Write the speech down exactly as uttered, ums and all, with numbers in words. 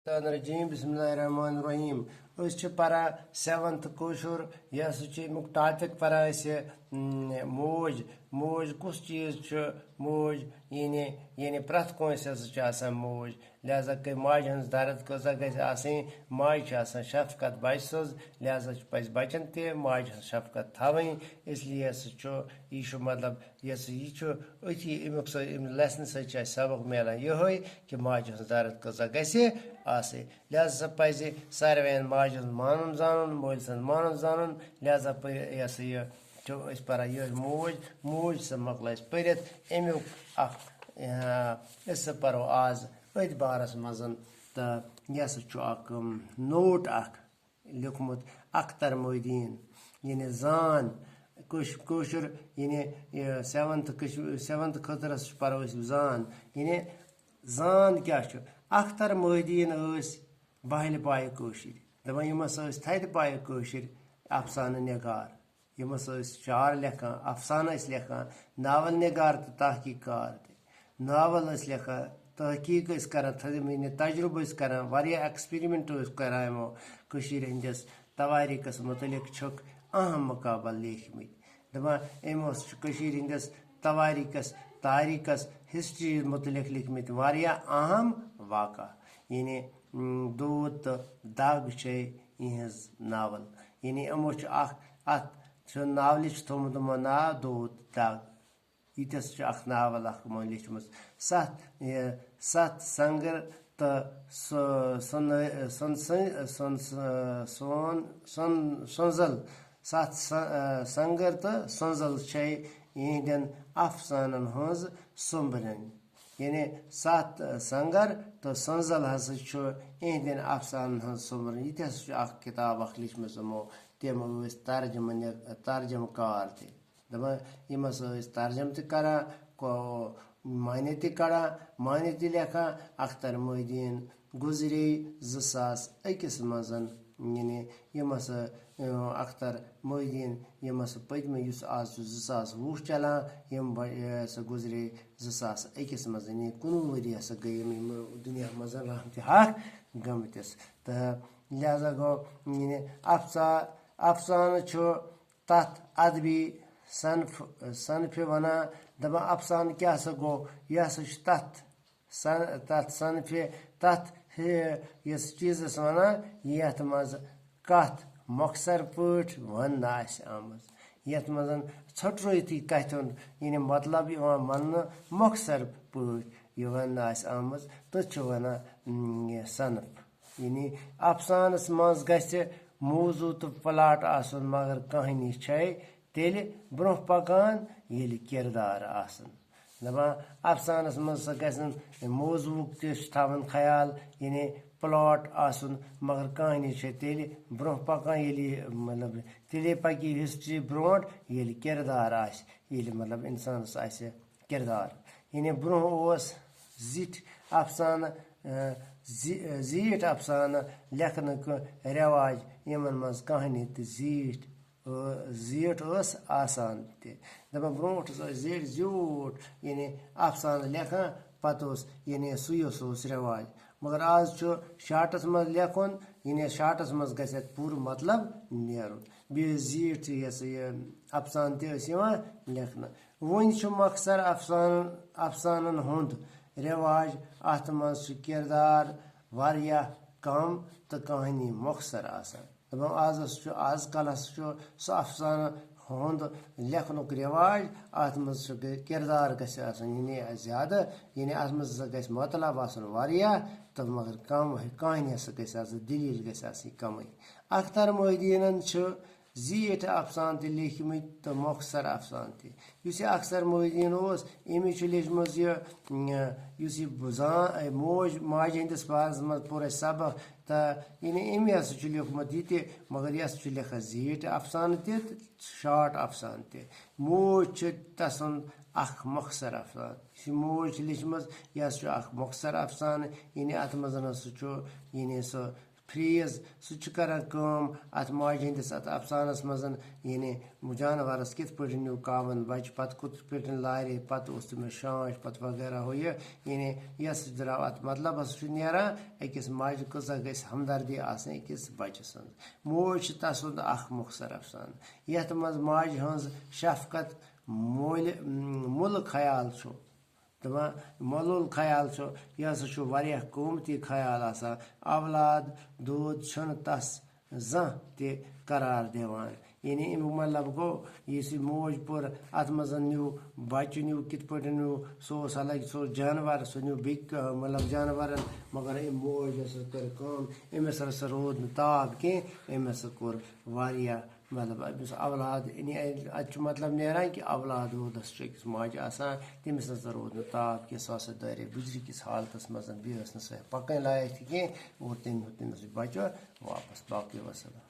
الشیطان الرجیم، بسم اللہ الرحمن الرحیم۔ أسۍ چھِ پران سیونتھ کٲشُر۔ یہِ ہسا چھُ اَمیُک ٹاپک پران أسۍ، م، موج۔ موج کُس چیٖز چھُ؟ موج یعنی، یعنی پرٛٮ۪تھ کٲنٛسہِ ہسا چھِ آسان موج۔ لہذا گٔے ماجہِ ہٕنٛز درد کۭژاہ گژھِ آسٕنۍ؟ ماجہِ چھِ آسان شفقت بچہٕ سٕنٛز، لہذا چھُ پزِ بچن تہِ ماجہِ ہٕنٛز شفقت تھاوٕنۍ۔ اس لیے ہسا چھُ، یہِ چھُ مطلب، یہِ ہسا، یہِ چھُ أتھی اَمیُک سۭتۍ، اَمہِ لیسنہٕ سۭتۍ چھُ اَسہِ سبق میلان یِہوٚے کہِ ماجہِ ہٕنٛز درد کۭژاہ گژھِ آسٕنۍ۔ لہذا پزِ ساروین ماجہِ ہُنٛد مانُن زانُن، مٲلۍ سُنٛد مانُن زانُن۔ لہذا پٔرِو، یہِ ہسا یہِ چھِ أسۍ پران یِہوٚے موج، موج سا مۄکلٲے أسۍ پٔرِتھ۔ اَمیُک اکھ، آ، أسۍ سا پرو آز أتھۍ بارس منٛز۔ تہٕ یہِ ہسا چھُ اکھ، اَم، نوٹ اکھ لیوٚکھمُت اختر محی الدین، یعنی زان۔ کٲش-، کٲشُر، یعنی یہِ سیونتھ کش-، سیونتھ خٲطرس پرو أسۍ زان۔ یعنی زان کیٛاہ چھُ؟ اختر محی الدین ٲسۍ بہلہِ پایہِ کٲشِرۍ۔ دَپان، یِم ہسا ٲسۍ تھدِ پایہِ کٲشِرۍ افسانہٕ نگار۔ یِم ہسا ٲسۍ شعر لیکھان، افسانہٕ ٲسۍ لیکھان، ناول نگار تہٕ تحقیق کار تہِ۔ ناول ٲسۍ لیکھان، تحقیق ٲسۍ کران، تھٔدِ میٖنہِ تجرُبہٕ ٲسۍ کران، واریاہ ایکسپیرمنٹ ٲسۍ کران یِمو۔ کٔشیٖرِ ہٕنٛدِس توٲریٖخس مُتعلق چھِکھ اہم مقابل لیکھمٕتۍ۔ دَپان، أمۍ اوس چھُ کٔشیٖرِ ہٕنٛدِس توٲریٖخس، تاریٖخس، ہسٹری مُتعلق لیکھمٕتۍ واریاہ اہم واقعہ۔ یعنی، م، دود تہٕ دگ چھے یِہٕنٛز ناول۔ یعنی، یِمو چھُ اکھ، اتھ چھُ ناولہِ چھُ تھوٚومُت یِمو ناو دود دگ۔ ییٖتیٛاہ سُہ چھُ اکھ ناول اکھ یِمو لیچھمٕژ۔ ستھ، یہِ، ستھ سنگر تہٕ سُہ، سُن-، سُن-، سُن-، سُن-، سون-، سُن-، سُنزل۔ ستھ س-، سنگر تہٕ سُنزل چھے یِہنٛدٮ۪ن افسانن ہٕنٛز سومبرن۔ یعنی ستھ سنگر تہٕ سُنزل ہسا چھُ یِہنٛدٮ۪ن افسانن ہٕنٛز سومبرن۔ یہِ تہِ ہسا چھُ اکھ کِتاب اکھ لیچھمٕژ یِمو۔ تِم ٲسۍ ترجمہٕ نہِ-، ترجمہٕ کار تہِ۔ دَپان، یِم ہسا ٲسۍ ترجمہٕ تہِ کران، کو-، معنی تہِ کڑان، معنی تہِ لیکھان۔ اختر محی الدین گُزرے زٕ ساس أکِس منٛز، یعنی یِم ہسا، اۭں، اختر محی الدین، یِم ہسا پٔتمہِ، یُس آز چھُ زٕ ساس وُہ چلان، یِم بہ-، یہِ ہسا گُزرے زٕ ساس أکِس منٛز، یعنی کُنوُہ ؤری ہسا گٔے یِم، یِم دُنیا منٛز رحمتِ حق گٔمتِس۔ تہٕ لہذا گوٚو، یعنی افسا-، افسانہٕ چھُ تَتھ ادبی صنف-، صنفہِ وَنان۔ دَپان، افسانہٕ کیٛاہ سا گوٚو؟ یہِ ہسا چھُ تَتھ صن-، تَتھ صنفہِ، تَتھ، یہِ، یَس چیٖزَس وَنان، یَتھ منٛز کَتھ مۄخصر پٲٹھۍ وَننہٕ آسہِ آمٕژ، یَتھ منٛز ژھۄٹرٲوتھٕے کَتھِ ہُنٛد، یعنی، مطلب یِوان وَننہٕ مۄخصر پٲٹھۍ یہِ وَننہٕ آسہِ آمٕژ، تہٕ چھُ وَنان، م، یہِ صنف۔ یعنی افسانس منٛز گژھِ موضوع تہٕ پلاٹ آسُن، مگر کہانی چھے تیٚلہِ برونٛہہ پکان، ییٚلہِ کردار آسن۔ دپان، افسانس منٛز سا گژھن موضوعُک تہِ چھُ تھاوان خیال، یعنی پلاٹ آسُن، مگر کہانی چھے تیٚلہِ برونٛہہ پکان، ییٚلہِ یہِ، مطلب، تیٚلے پکہِ ہسٹری برونٛٹھ، ییٚلہِ کردار آسہِ، ییٚلہِ، مطلب، انسانس آسہِ کردار۔ یعنی برونٛہہ اوس زِٹھۍ افسانہٕ، اَ، زِ-، زیٖٹھۍ افسانہٕ لیکھنُک رٮ۪واج، یِمن منٛز کہانی تہٕ زیٖٹھ، اَ، زیٖٹھ ٲس آسان تہِ۔ دَپان برونٛٹھ ٲس زیٖٹھ زیوٗٹھ، یعنی افسانہٕ لیکھان، پتہٕ اوس، یعنی سُے اوس، اوس رٮ۪واج۔ مگر آز چھُ شارٹس منٛز لیکھُن، یعنی شارٹس منٛز گژھِ اَتھ پوٗرٕ مطلب نیرُن۔ بیٚیہِ ٲسۍ زیٖٹھ، یہِ ہسا یہِ افسانہٕ تہِ ٲسۍ یِوان لیکھنہٕ۔ وۄنۍ چھُ مۄخصر افسانن، افسانن ہُنٛد رٮ۪واج۔ اَتھ منٛز چھُ کِردار واریاہ کم تہٕ کہانی مۄخصر آسان۔ دَپان، آز ہسا چھُ، آز کل ہسا چھُ سُہ افسانہٕ ہُنٛد لیکھنُک رٮ۪واج۔ اَتھ منٛز چھُ گٔے کِردار گژھِ آسُن، یعنی زیادٕ، یعنی اَتھ منٛز ہسا گژھِ مطلب آسُن واریاہ، تہٕ مگر کم، کہانی ہسا گژھِ آسٕنۍ، دٔلیٖل گژھِ آسٕنۍ کمٕے۔ اختر محی الدیٖنن چھُ زیٖٹھۍ افسانہٕ تہِ لیکھمٕتۍ تہٕ مۄخصر افسانہٕ تہِ۔ یُس یہِ اختر محی الدیٖن اوس، أمِس چھُ لیچھمٕژ یہِ، یُس یہِ زان-، موج، ماجہِ ہٕنٛدِس بارس منٛز پوٚر اَسہِ سبق، تہٕ یعنی أمۍ ہسا چھُ لیوٚکھمُت یہِ تہِ، مگر یہِ ہسا چھُ لیکھان زیٖٹھۍ افسانہٕ تہِ تہٕ شارٹ افسانہٕ تہِ۔ موج چھِ تسُنٛد اکھ مۄخصر افسانہٕ۔ یُس یہِ موج چھِ لیچھمٕژ، یہِ ہسا چھُ اکھ مۄخصر افسانہٕ، یعنی اتھ منٛز ہسا چھُ، یعنی سُہ فریز، سُہ تہِ چھُ کران کٲم اتھ ماجہِ ہٕنٛدِس اتھ افسانس منٛز، یعنی جانورس کِتھ پٲٹھۍ نیوٗ کاوَن بچہِ، پتہٕ کِتھ پٲٹھۍ لارے، پتہٕ اوس تٔمِس شانٛش پتہٕ وغیرہ ہُہ یہِ، یعنی یس درٛاو اتھ مطلبس چھُ نیران أکِس ماجہِ کۭژاہ گژھِ ہمدردی آسٕنۍ أکِس بچہِ سٕنٛز۔ موج چھِ تسُنٛد اکھ مۄخصر افسانہٕ، یتھ منٛز ماجہِ ہٕنٛز شفقت مولہِ، مُلہٕ خیال چھُ۔ دَپان، مۄلُل خیال چھُ، یہِ ہسا چھُ واریاہ قۭمتی خیال آسان۔ اولاد دود چھُنہٕ تس زانٛہہ تہِ قرار دِوان۔ یعنی اَمیُک مطلب گوٚو، یُس یہِ موج پوٚر، اَتھ منٛز نیوٗ بچہٕ، نیوٗ کِتھ پٲٹھۍ نیوٗ، سُہ اوس حالانکہِ سُہ اوس جانور، سُہ نیوٗ بیٚکہِ، مطلب، جانورن، مگر أمۍ موج یۄس ٲس کٔر کٲم، أمِس ہسا روٗد نہٕ تاب کینٛہہ، أمۍ ہسا کوٚر واریاہ، مطلب، أمِس اولاد، یعنی اَتہِ چھُ مطلب نیران کہِ اولاد روٗدس چھُ أکِس ماجہِ آسان، تٔمِس ہسا روٗد نہٕ تاب کینٛہہ، سُہ ہسا دٲرے بُجرِ کِس حالتس منٛز، بیٚیہِ ٲس نہٕ سۄ پکٕنۍ لایق تہِ کینٛہہ، اور تٔمۍ ہیوٚت تٔمِس یہِ بچہٕ واپس۔ باقٕے وسلام۔